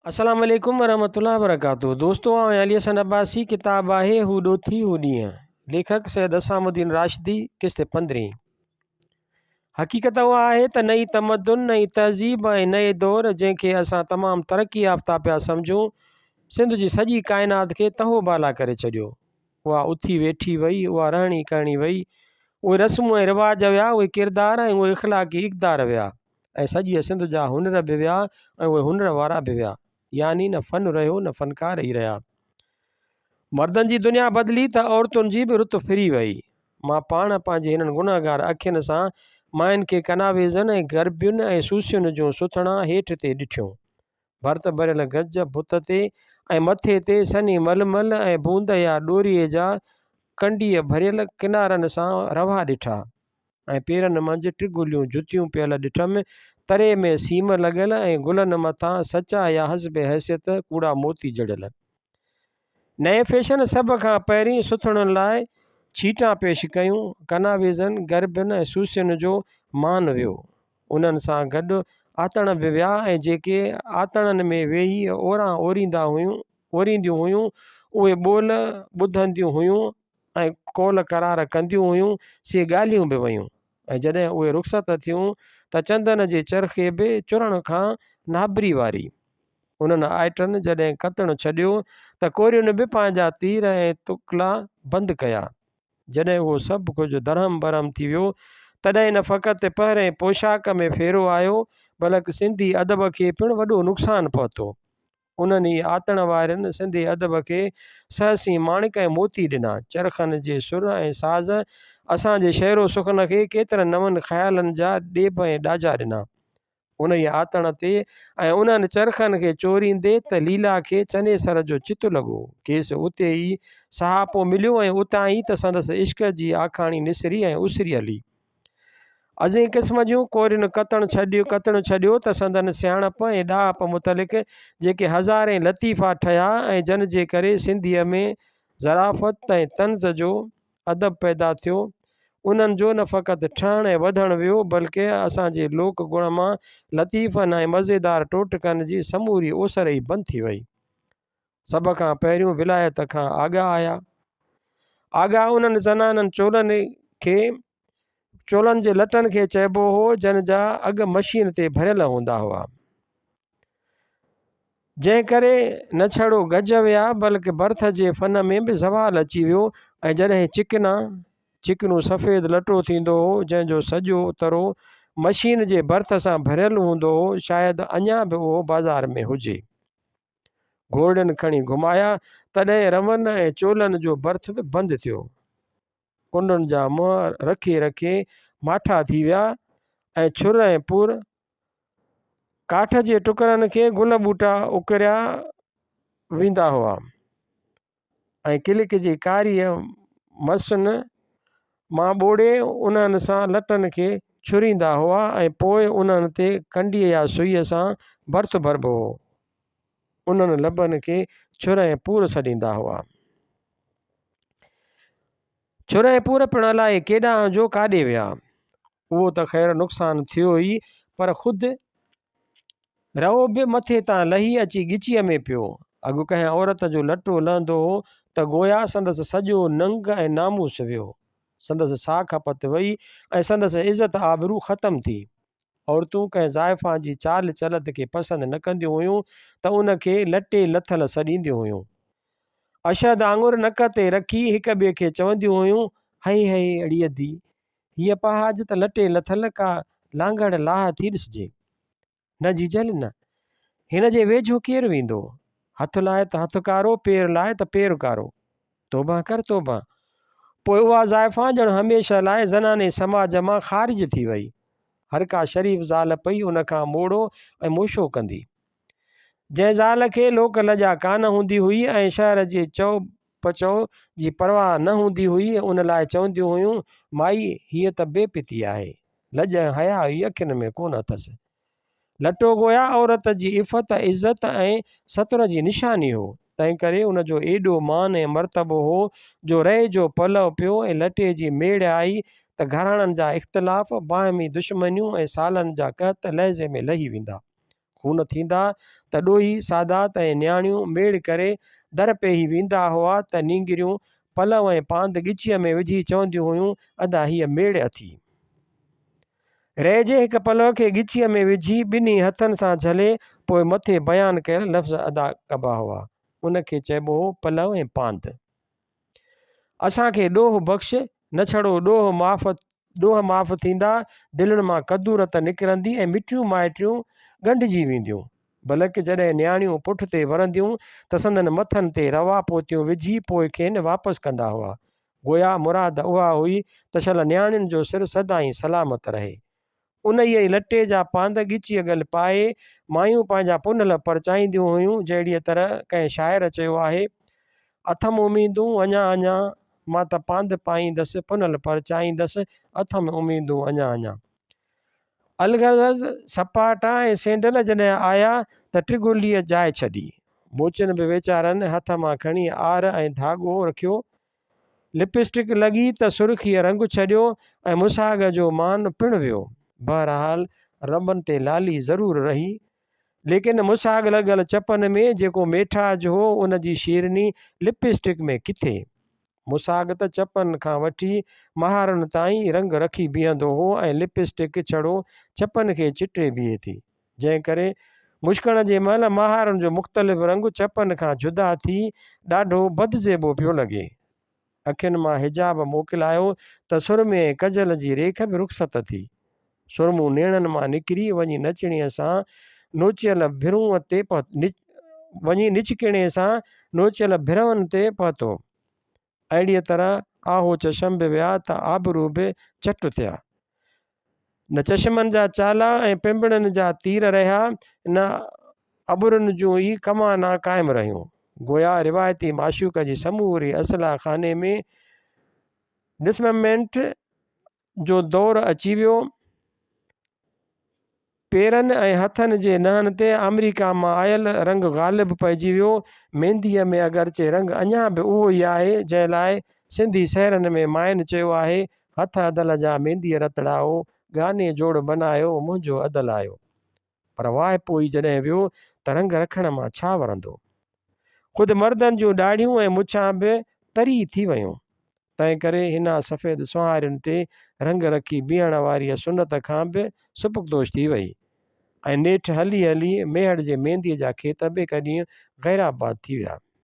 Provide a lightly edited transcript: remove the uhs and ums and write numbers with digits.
السلام عليڪم ورحمة الله وبرڪاته دوستو آئون علي حسن عباسي ڪتاب آهي هو ڏوٿي هو ڏينهن ليکڪ سيد اسام الدين راشدي قسط پندرهين حقيقت اها آهي ته نئين تمدن نئين تهذيب ۽ نئين دور جنهن کي اسان تمام ترقي يافته پيا سمجهون سنڌ جي سڄي ڪائنات کي تهو بالا ڪري ڇڏيو اها اٿي ويٺي وئي، اها رهڻي ڪهڻي وئي، اهي رسمون ۽ رواج ويا، اهي ڪردار ۽ اهي اخلاقي اقدار ويا ۽ سڄيء سنڌ جا هنر به ويا ۽ اهي هنر وارا به ويا. يعني نه فن رهيو نه فنڪار ئي رهيا. مردن جي دنيا بدلي ته عورتن جي به رت ڦري وئي. مان پاڻ پنهنجي هنن گنهگار اکين سان ماين کي ڪناويزن ۽ گربين ۽ سوسين جون سٿڻا هيٺ تي ڏٺيون. ڀرت ڀريل گج بت تي ۽ مٿي تي سنهي ململ ۽ بوند يا ڏوريء جا ڪنڊيء ڀريل ڪنارن سان روا ڏٺا ۽ پيرن منجهه ٽگليون جتيون پيل ڏٺم، تري ۾ سيم لڳل ۽ گلن مٿان سچا يا حسب حيثيت ڪوڙا موتي جڙيل. نئين فيشن سڀ کان پهرين سٿڻن لاء ڇيٽان پيش ڪيون، ڪناويزن، گربين ۽ سوسين جو مان ويو. انهن سان گڏ آتڻ به ويا ۽ جيڪي آتڻن ۾ ويهي اوران اوريندا هيون اورينديون هيون، اهي ٻول ٻڌنديون هيون ۽ قول قرار ڪنديون هيون، سي ڳالهيون به ويون ۽ جڏهن اهي رخصت ٿيون ته چندن جي چرخي به چرڻ کان نابري واري. انهن آئٽن جڏهن ڪتڻ ڇڏيو ته ڪورين به پنهنجا تير ۽ تڪلا بند ڪيا. جڏهن اهو سڀ ڪجهه درهم برهم ٿي ويو، تڏهن نه فقط پهرئين پوشاڪ ۾ ڦيرو آيو، بلڪ سنڌي ادب کي پڻ وڏو نقصان پهتو. انهن ئي آتڻ وارين سنڌي ادب کي سهسين ماڻڪ ۽ موتي ڏنا. چرخن جي سر ۽ ساز اسان جي شعر و سخن کي ڪيترن نون خيالن جا ڏيب ۽ ڏاجا ڏنا. انهيء آتڻ تي ۽ انهن چرخن کي چوريندي ته ليلا کي چنيسر جو چت لڳو. کيس اتي ئي سهاپو مليو ۽ اتان ئي ته سندس عشق جي آکاڻي نسري ۽ اسري هلي. عظيم قسم جون ڪورين ڪتڻ ڇڏيو ڪتڻ ڇڏيو ته سندن سياڻپ ۽ ڏاهپ متعلق جيڪي هزارين لطيفا ٺهيا ۽ جن جي ڪري سنڌيء ۾ ظرافت ۽ طنز جو ادب پيدا ٿيو، انهن جو نه فقط ٺهڻ ۽ وڌڻ ويو، بلڪه اسان جي لوڪ گڻ مان لطيفن ۽ مزيدار ٽوٽڪن جي سموري اوسر ئي بند ٿي وئي. سڀ کان پهريون ولايت کان آڳا آيا. آڳا انهن زنانن چولن کي چولن جي لٽن کي چئبو هو، جن جا اڳ مشين تي ڀريل هوندا هئا. جنهن ڪري نه ڇڙو گج ويا بلڪ برٿ جي فن ۾ به زوال اچي ويو ۽ جڏهن چڪنا، چڪنو سفيد لٽو ٿيندو هو جنهن جو سڄو ترو مشين جي برٿ سان ڀريل هوندو هو شايد اڃا به اهو بازار ۾ هجي. گهورڙين کڻي گهمايا تڏهن رون ۽ چولن جو برٿ به بند ٿيو. ڪنڊن جا منهن رکي رکي ماٺا ٿي ويا ۽ ڇر ۽ پور ڪاٺ جي ٽڪرن کي گل ٻوٽا اڪريا ويندا هئا ۽ ڪلڪ جي ڪاريء مسن مان ٻوڙي انهن سان لٽن کي ڇريندا هئا ۽ پوء انهن تي ڪنڊيء يا سئيء سان ڀرت ڀربو هو. انهن لبن کي ڇر ۽ پور سڏيندا هئا. ڇر ۽ پور پڻ الائي ڪيڏانهن جو ڪاڏي ويا. اهو ته خير نقصان ٿيو ئي پر خود رئو به مٿي تان لهي اچي ڳچيء ۾ پيو. اڳ ڪنهن عورت جو لٽو لهندو هو ته گويا سندس سڄو ننگ ۽ ناموس ويو. سندس ساک پت وئي ۽ سندس عزت آبرو ختم ٿي. عورتون ڪنهن زائفان جي چال چلت کي پسند نه ڪنديون هيون ته ان کي لٽي لٿل سڏينديون هيون. اشهد آڱر نڪ تي رکي هڪ ٻئي کي چونديون هيون، هئي هئي اڙي ادي، هيء پهاڄ ته لٽي لٿل ڪا لانگهڙ لاهه ٿي ڏسجي. نه جيجل نه. هن جي ويجهو ڪير ويندو؟ هٿ لاء ته هٿ ڪارو، پير لاء ته پير ڪارو. توبهه ڪر توبهه. پوء اها زائفان ڄڻ هميشه لاء زناني سماج مان خارج ٿي وئي. هر ڪا شريف زال پئي ان کان موڙو ۽ موشو ڪندي. جنهن زال کي لوڪ لڄا ڪانه هوندي هئي ۽ شهر جي چئو پچئو جي پرواهه نه هوندي هئي، ان لاء چونديون هيون، مائي، هيء ته بي پتي آهي. لڄ ۽ حياء ئي اکين ۾ ڪونه اٿس. لٽو گويا عورت جي عفت، عزت ۽ ستر جي نشاني هو، تنهنڪري ان جو ايڏو مان ۽ مرتبو هو جو رئي جو پلئه پيو ۽ لٽي جي ميڙ آئي ته گهراڻن جا اختلاف، باهمي دشمنيون ۽ سالن جا قحط لحظي ۾ لهي ويندا. خون ٿيندا ته ڏوهي سادات ۽ نياڻيون ميڙ ڪري در پيهي ويندا هئا ته نينگريون پلؤ ۽ پاند ڳچيء ۾ وجهي چونديون هيون، ادا هيء ميڙ اٿي. رئي جي هڪ پلؤ کي ڳچيء ۾ وجهي ٻنهي هٿن سان جهلي پوء مٿي بيان ڪيل لفظ ادا ڪبا هئا. ان کي چئبو هو پلؤ ۽ پاند. اسان کي ڏوهه بخش، نه ڇڙو ڏوهه معاف ڏوهه معاف ٿيندا، دلين مان ڪدورت نڪرندي ۽ مٽيون مائٽيون ڳنڍجي وينديون. بلڪ جڏهن نياڻيون پٺ تي ورنديون ته سندن مٿن تي روا پوتيون وجهي پوء کين واپس ڪندا هئا. گويا مراد اها هئي ته شل نياڻين جو سر سدائين سلامت رهي. انهيء ئي لٽي جا پاند ڳچيء ڳل پائي، مايون پنهنجا پنهل پرچائينديون هيون، جهڙيء طرح ڪنهن شاعر چيو آهي، اٿم اميدون اڃا اڃا، مان ته پاند پائيندس، پنهل پرچائيندس، اٿم اميدون اڃا اڃا. الغرض سپاٽا ۽ سينڊل جڏهن آيا ته ٽگوليء جاء ڇڏي. موچين به ويچارن هٿ مان کڻي آر ۽ ڌاڳو رکيو. لپ اسٽڪ لڳي ته سرخيء رنگ ڇڏيو ۽ مساڳ جو مان پڻ ويو. بهرحال رنبن تي لالي ضرور رهي. ليڪن مساڳ لڳل چپن ۾ جيڪو ميٺاج هو ان جي شيرني لپ اسٽڪ ۾ ڪٿي؟ مساڳ ته چپن کان وٺي مهارن تائين رنگ رکي بيهندو هو ۽ لپ اسٽڪ ڇڙو چپن کي چٽي بيهي ٿي. جنهن ڪري مشڪڻ جي مهل مهارن جو مختلف رنگ چپن کان جدا ٿي ڏاڍو بدزيبو پيو لڳي. اکين مان حجاب موڪلايو ته سرمي ۽ ڪجل جي ريک به رخصت ٿي. سرمو نيڻن مان نڪري وڃي نچڻيء سان نوچيل ڀرون تي وڃي نچڪڻي سان نوچيل ڀرون تي پهتو. اهڙيء طرح آهو چشم به ويا ته آبرو به چٽ ٿيا. نه چشمن جا چالا ۽ پنبڻين جا تير رهيا، نه ابرن جون ئي ڪمانا قائم رهيون. گويا روايتي معشوق جي سموري اسلحه خاني ۾ ڊسممينٽ جو دور اچي ويو. پيرن ۽ هٿن جي نهن تي آمريڪا مان آيل رنگ غالب پئجي ويو. مينديء ۾ اگرچه رنگ اڃا به اهو ئي آهي، جنهن لاء سنڌي سهرن ۾ ماين چيو آهي، هٿ ادل جا مينديء رتڙائو، ڳاني جوڙ بنايو، منهنجو ادل آيو. پر واهپو ئي جڏهن ويو ته رنگ رکڻ مان ڇا ورندو؟ خود مردن جون ڏاڙهيون ۽ مڇان به تري ٿي ويون. تنهنڪري هن سفيد سونهارين تي رنگ رکي بيهڻ واريء سنت کان به سبڪدوش ٿي وئي ۽ نيٺ هلي هلي ميهڙ جي مينديء جا کيت به هڪ ڏينهن غيرآباد ٿي ويا.